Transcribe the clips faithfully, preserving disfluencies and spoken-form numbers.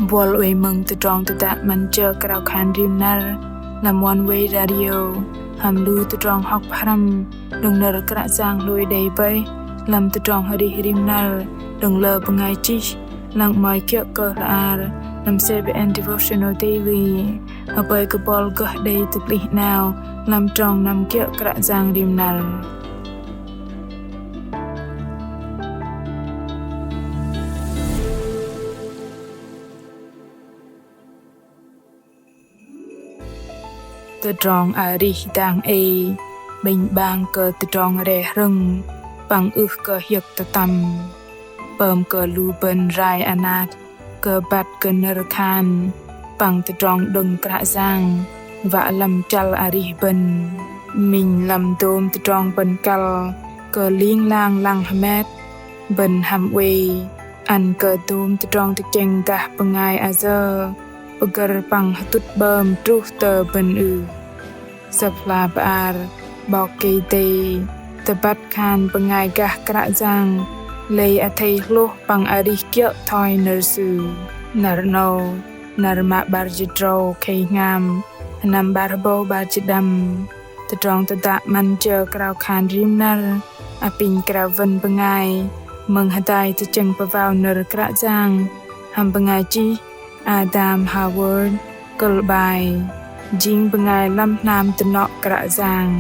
Buăl oei mơ̆ng tơdrong tơdă 'Măn Jơ Krao Khan Rim Năr lăm Oneway Radio hăm lu tơdrong hŏk pơhrăm đơ̆ng nơ̆r Kră Yang hlôi đei bơih lăm tơdrong arih rim năr đơ̆ng lơ bơngai chih, lăng 'mơ̆i kiơ̆ kơ hla bơar lăm CBN Devotional Daily. Hơpơi kơ buăl gơh đei tơplih 'nao lăm trong năm kiơ̆ Kră Yang rim năr. Tơdrong arih dang ei 'bĕnh 'bang kơ tơdrong re hrơ̆ng păng ưh kơ hiơ̆k tơtăm. Pơm kơ lu bơ̆n rai anat kơ băt kơ nơ̆r khan păng tơdrong đơ̆ng Kră Yang wă lăm chăl arih bơ̆n. Minh lăm dôm tơdrong bơ̆n kăl kơ ling lang lăng hơmet, bơ̆n hăm oei ăn kơ dôm tơdrong tơchĕng dah bơngai ayơ pơgơ̆r păng hơtŭt 'bơm truh tơ bơ̆n ưh? Sơ̆p hla bơar 'Bok Kei-Dei tơbăt khan bơngai gah Kră Yang lei athei hlôh păng arih kiơ̆ thoi nơ̆r Sư. Năr 'nâu, năr mă 'bar jĭt tơdrâu khei hngam, sơnăm 'bar hơbâu 'bar jĭt pơđăm. Tơdrong tơdă 'Măn Jơ Krao Khan Rim Năr apinh krao wơ̆n bơngai mơ̆ng hơdai tơchĕng pơwao nơ̆r Kră Yang hăm bơngai chih Adam Howard, kơ̆l 'bai: Jing bơngai lăm hnam dơnŏ Kră Yang.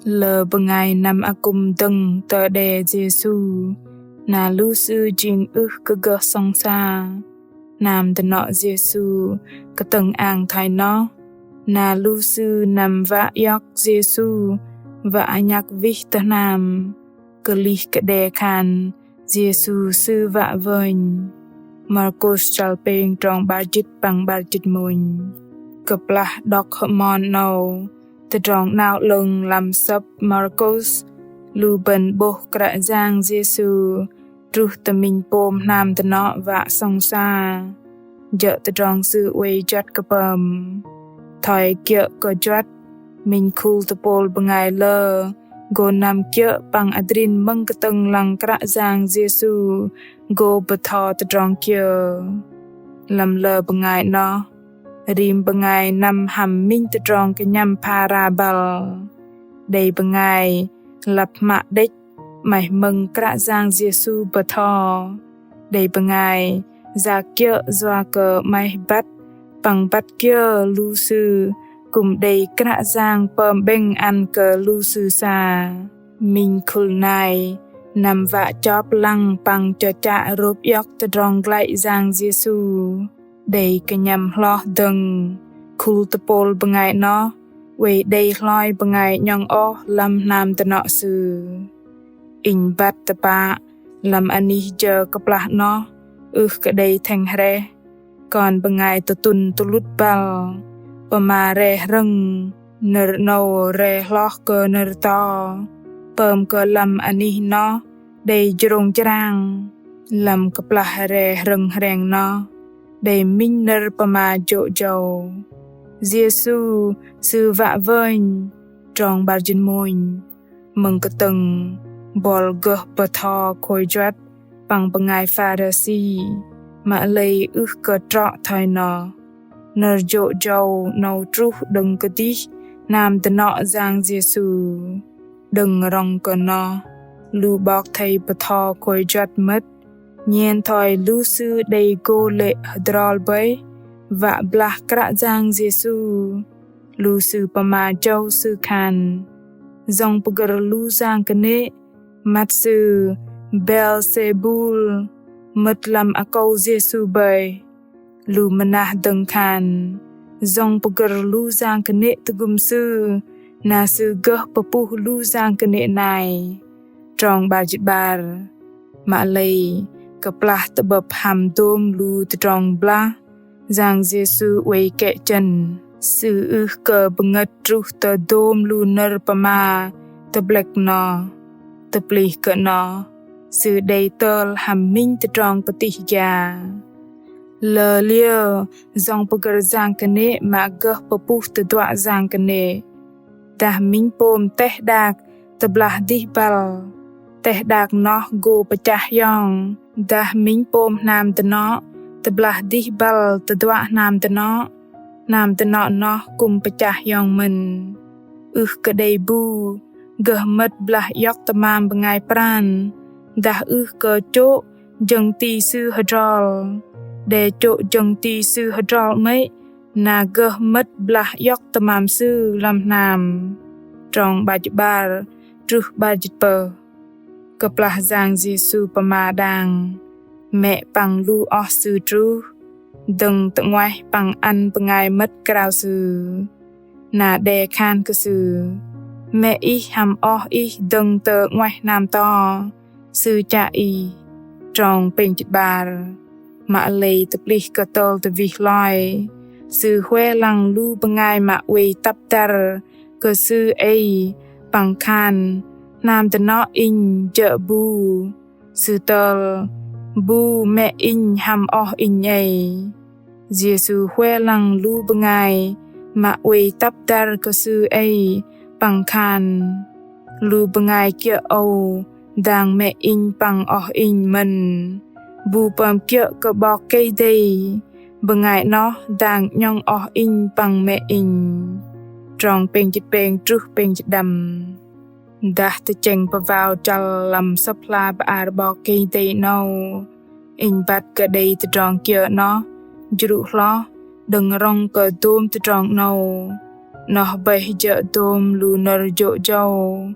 Lơ bơngai năm akŭm dơ̆ng tơ đe Yêsu, na lu sư jing ưh kơ gơh sŏng sa. Hnam dơnŏ Yêsu kơtơ̆ng ang thoi noh, na lu sư năm wă iŏk Yêsu wă anhăk wih tơ hnam, kơlih kơ đe khan Yêsu Sư wă wơnh. Markôs chăl pêng trong 'bar jĭt păng 'bar jĭt mônh. Kơplah đŏk hơmon 'nâu, tơdrong 'nao 'lơ̆ng lăm sơ̆p Markôs, lu bơ̆n 'bôh Kră Yang Yêsu truh tơ minh pôm hnam dơnŏ wă sŏng sa. Jơ̆ tơdrong Sư oei juăt kơ pơm. Thoi kiơ̆ kơ juăt, minh khul tơpôl bơngai lơ gô năm kiơ̆ păng adrin mơ̆ng kơtơ̆ng lăng Kră Yang Yêsu gô bơtho tơdrong kiơ. Lăm lơ bơngai 'noh, rim bơngai năm hăm minh tơdrong kơnhăm pha ra băl. Đei bơngai lăp hmă đĕch 'maih mơ̆ng Kră Yang Yêsu bơtho. Đei bơngai yak kiơ̆ yua kơ 'maih băt păng băt kiơ lu sư kư̆m đei Kră Yang pơm 'bĕng ăn kơ lu sư sa. Minh khul nai năm wă chop lăng păng chơchă rôp iŏk tơdrong glăi Yang Yêsu. Đei kơnhăm hloh dơ̆ng, khul tơpôl bơngai 'noh oei đei hloi bơngai 'nhŏng oh lăm hnam dơnŏ sư. Inh băt tơpă lăm anih jơ kơplah 'noh ưh kơ đei thĕng hrĕh, kon bơngai tơtŭn tơlŭt băl, pơma re hrơ̆ng, nơ̆r 'nâu re hloh kơ nơ̆r to, pơm kơ lăm anih noh đei jrông jrang. Lăm kơplah re hrơ̆ng hrĕng noh đei minh nơ̆r pơma jô̆ jâu: Yêsu Sư wă wơnh, trong 'bar jĭt mônh. Mơ̆ng kơtơ̆ng buăl gơh bơtho khôi juăt păng bơngai Pharisi, mă lei ưh kơ trŏ thoi noh. Nơ̆r jô̆ jâu 'nâu truh đơ̆ng kơdih hnam dơnŏ Yang Yêsu. Đơ̆ng rŏng kơ noh, lu 'bok thây bơtho khôi juăt mơ̆t, nhen thoi lu sư đei gô lê̆ hơdrol bơih wă blah Kră Yang Yêsu. Lu sư pơma jâu Sư khan: Yŏng pơgơ̆r lu yang kơnê̆ măt sư Belsêbul, mơ̆t lăm akâu Yêsu bơih. Lu mơnah dơ̆ng khan: Yŏng pơgơ̆r lu yang kơnê̆ tơgŭm Sư, na Sư gơh pơpuh lu yang kơnê̆ nai. Trong 'bar jĭt 'bar. Mă lei, kơplah tơ'bơ̆p hăm dôm lu tơdrong blah, Yang Yêsu oei kĕ chơ̆n. Sư ưh kơ bơngơ̆t truh tơ dôm lu nơ̆r pơma tơ'blĕk noh. Tơplih kơ noh, Sư đei tơl hăm minh tơdrong pơtih gia. Lơ liơ yŏng pơgơ̆r yang kơnê̆ mă gơh pơpuh tơduă yang kơnê̆. Dah minh pôm teh đak tơblah dih băl, teh đak noh gô pơchah hiong, dah minh pôm hnam dơnŏ tơblah dih băl tơduă hnam dơnŏ, hnam dơnŏ noh kư̆m pơchah hiong mơ̆n. Ưh kơ đei bu gơh mơ̆t blah iŏk tơmam bơngai pran, dah ưh kơ chô̆ jơ̆ng ti sư hơdrol. Đe chô̆ jơ̆ng ti sư hơdrol 'mơ̆i, na gơh mơ̆t blah iŏk tơmam sư lăm hnam. Trong 'bar jĭt 'bar truh 'bar jĭt pơh. Kơplah Yang Yêsu pơma đang, mĕ păng lu oh Sư truh, dơ̆ng tơ 'nguaih păng ăn bơngai mơ̆t krao Sư. Na đe khan kơ Sư: Mĕ Ih hăm oh ih dơ̆ng tơ 'nguaih hnam to, Sư chă Ih. Trong pêng jĭt 'bar. Mă lei tơplih kơ tơl tơwih hloi, Sư hue lăng lu bơngai mă oei tăp dăr kơ Sư ei păng khan: Hnam dơnŏ Inh jơ̆ bu. Sư tơl: Bu mĕ Inh hăm oh inh ei. Yêsu hue lăng lu bơngai mă oei tăp dăr kơ Sư ei păng khan: Lu bơngai kiơ̆ âu dang mĕ Inh păng oh inh mơ̆n. Bu pơm kiơ̆ kơ 'Bok Kei-Dei, bơngai noh dang 'nhŏng oh inh păng mĕ inh. Trong pêng jĭt pêng truh pêng jĭt đăm. Dah tơchĕng pơwao chăl lăm Sơ̆p hla bơar 'Bok Kei-Dei 'nâu, inh băt kơ đei tơdrong kiơ noh jrŭ hloh đơ̆ng rŏng kơ dôm tơdrong 'nâu. Noh bơih jơ̆ dôm lu nơ̆r jô̆ jâu,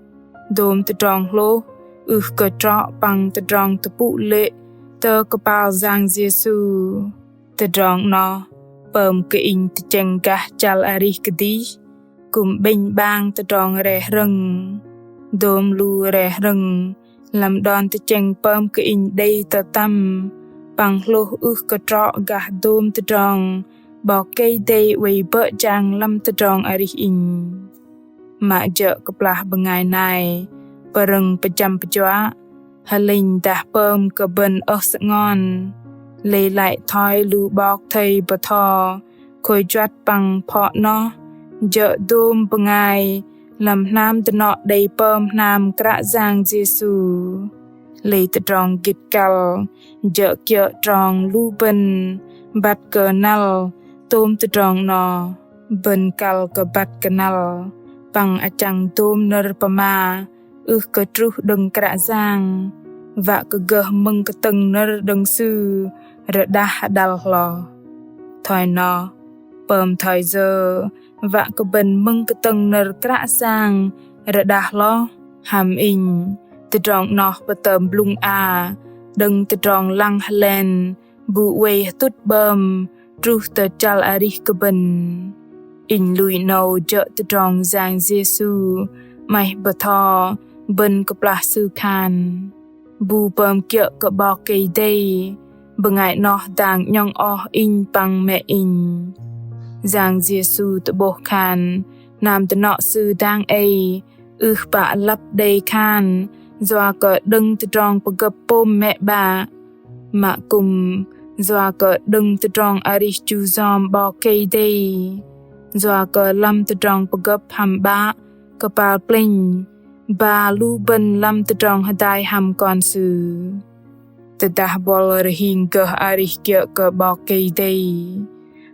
dôm tơdrong hlôh ưh kơ trŏ păng tơdrong tơpŭ lê̆ tơ kơpal Yang Yêsu. Tơdrong noh pơm kơ inh tơchĕng gah chăl arih kơdih kư̆m 'bĕnh 'bang tơdrong re hrơ̆ng. Dôm lu re hrơ̆ng lăm đon tơchĕng pơm kơ inh đei tơtăm păng hlôh ưh kơ trŏ gah dôm tơdrong 'Bok Kei-Dei oei bơ̆ jang lăm tơdrong arih inh. Mă jơ̆ kơplah bơngai nai pơrơ̆ng pơjăm pơjuă, hơlĕnh dah pơm kơ bơ̆n ơh sơngon, lei lăi thoi lu 'bok thây bơtho khôi juăt păng phŏ noh, jơ̆ dôm bơngai lăm hnam dơnŏ đei pơm hnam Kră Yang Yêsu. Lei tơdrong gĭt kăl jơ̆ kiơ̆ trong lu bơ̆n băt kơnăl tôm tơdrong noh. Bơ̆n kăl kơ băt kơnăl păng achăng dôm nơ̆r pơma ưh kơ truh đơ̆ng Kră Yang, wă kơ gơh mơ̆ng kơtơ̆ng nơ̆r đơ̆ng Sư rơđah hơđăl hloh. Thoi noh, pơm thoi yơ wă kơ bơ̆n mơ̆ng kơtơ̆ng nơ̆r Kră Yang rơđah hloh? Hăm inh, tơdrong noh pơtơm blŭng a đơ̆ng tơdrong lăng hơlen bu oei hơtŭt 'bơm truh tơ chăl arih kơ bơ̆n. Inh lui 'nâu jơ̆ tơdrong Yang Yêsu 'maih bơtho bơ̆n kơplah Sư khan: Bu pơm kiơ̆ kơ 'Bok Kei-Dei, bơngai noh dang 'nhŏng oh inh păng mĕ inh. Yang Yêsu tơ'bôh khan hnam dơnŏ Sư dang ei ưh pă lăp đei khan yua kơ đơ̆ng tơdrong pơgơ̆p pôm mĕ 'bă, mă kư̆m yua kơ đơ̆ng tơdrong arih chu yom 'Bok Kei-Dei, yua kơ lăm tơdrong pơgơ̆p hăm 'Bă kơpal plĕnh, ba lu bơ̆n lăm tơdrong hơdai hăm Kon Sư. Tơdah buăl rơhing gơh arih kiơ̆ kơ 'Bok Kei-Dei,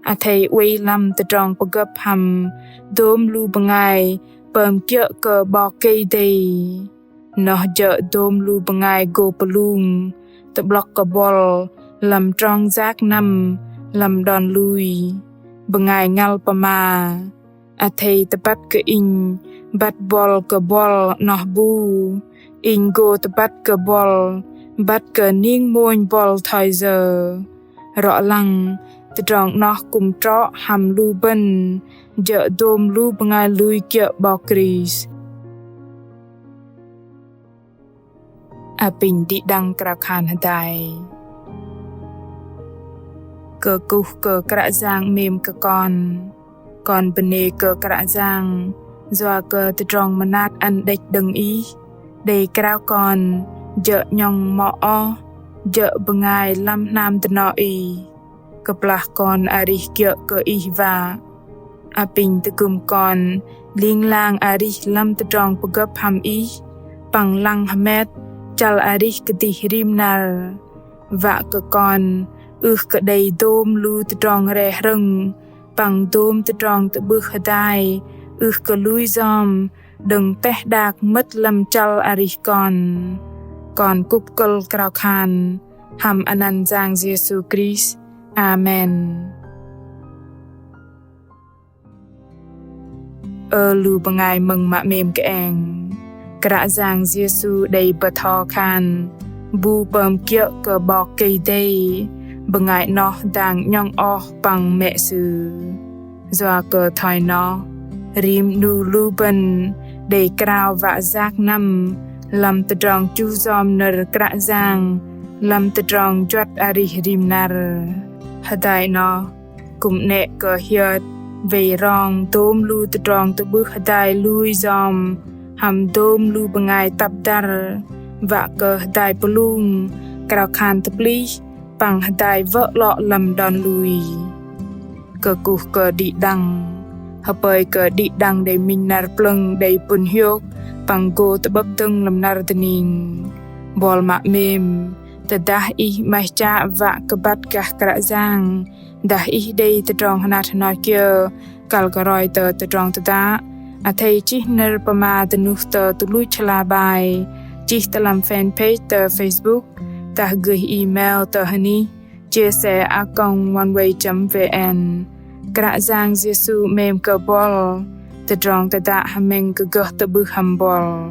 athei oei lăm tơdrong pơgơ̆p hăm dôm lu bơngai pơm kiơ̆ kơ 'Bok Kei-Dei. Noh jơ̆ dôm lu bơngai gô pơlung tơ'blŏk kơ buăl lăm trong yak năm lăm đon lui. Bơngai ngăl pơma: Athei tơbăt kơ inh băt buăl kơ buăl noh bu? Inh gô tơbăt kơ buăl băt kơ ning mônh buăl thoi yơ? Rŏ lăng, tơdrong noh kư̆m trŏ hăm lu bơ̆n jơ̆ dôm lu bơngai lui kiơ̆ 'Bok Krist. Apinh đĭ đăng krao khan hơdai. Kơkuh kơ Kră Yang 'mêm kơ kon. Kon bơnê kơ Kră Yang yua kơ tơdrong mơnat ăn đĕch đơ̆ng Ih, đei krao kon jơ̆ 'nhŏng mŏ oh, jơ̆ bơngai lăm hnam dơnŏ Ih. Kơplah kon arih kiơ̆ kơ Ih wă, apinh tơgŭm kon ling lang arih lăm tơdrong pơgơ̆p hăm Ih, păng lăng hơmet chăl arih kơdih rim năr. Wă kơ kon ưh kơ đei dôm lu tơdrong re hrơ̆ng păng dôm tơdrong tơ'bưh hơdai ưh kơ lui yom đơ̆ng teh đak mơ̆t lăm chăl arih kon. Kon kŭp kơ̆l krao khan hăm anăn Yang Yêsu Krist. Amen. Ơ lu bơngai mơ̆ng mă 'mêm kơeng. Kră Yang Yêsu đei bơtho khan bu pơm kiơ̆ kơ 'Bok Kei-Dei, bơngai 'noh dang 'nhŏng oh păng mĕ Sư. Yua kơ thoi noh, rim 'nu lu bơ̆n đei krao wă yak năm lăm tơdrong chu yom nơ̆r Kră Yang lăm tơdrong juăt arih rim năr. Hơdai noh kư̆m 'nĕ kơ hiơt wei rong dôm lu tơdrong tơ'bưh hơdai lui yom hăm dôm lu bơngai tăp dăr, wă kơ hơdai pơlung, krao khan tơplih păng hơdai wơ̆ 'lŏ lăm đon lui. Kơkuh kơ đĭ đăng, hơpơi kơ đĭ đăng đei minh năr plơ̆ng đei pŭn hiôk păng gô tơ'bơ̆p dơ̆ng lăm năr dơning. Buăl mă 'mêm, tơdah ih 'maih chă wă kơ băt gah Kră Yang, dah ih đei tơdrong hơnat hơnot kiơ kăl kơ roi tơ tơdrong tơdă, athei chih nơ̆r pơma dơnuh tơ tơluch hla bơar, chih tơ lăm fanpage tơ Facebook, dah gơih email tơ hơnih chia sẻ a còng oneway chấm vn. Kră Yang Yêsu 'mêm kơ buăl. Tơdrong tơdă hơmĕng kơ gơh tơ'bưh hăm buăl.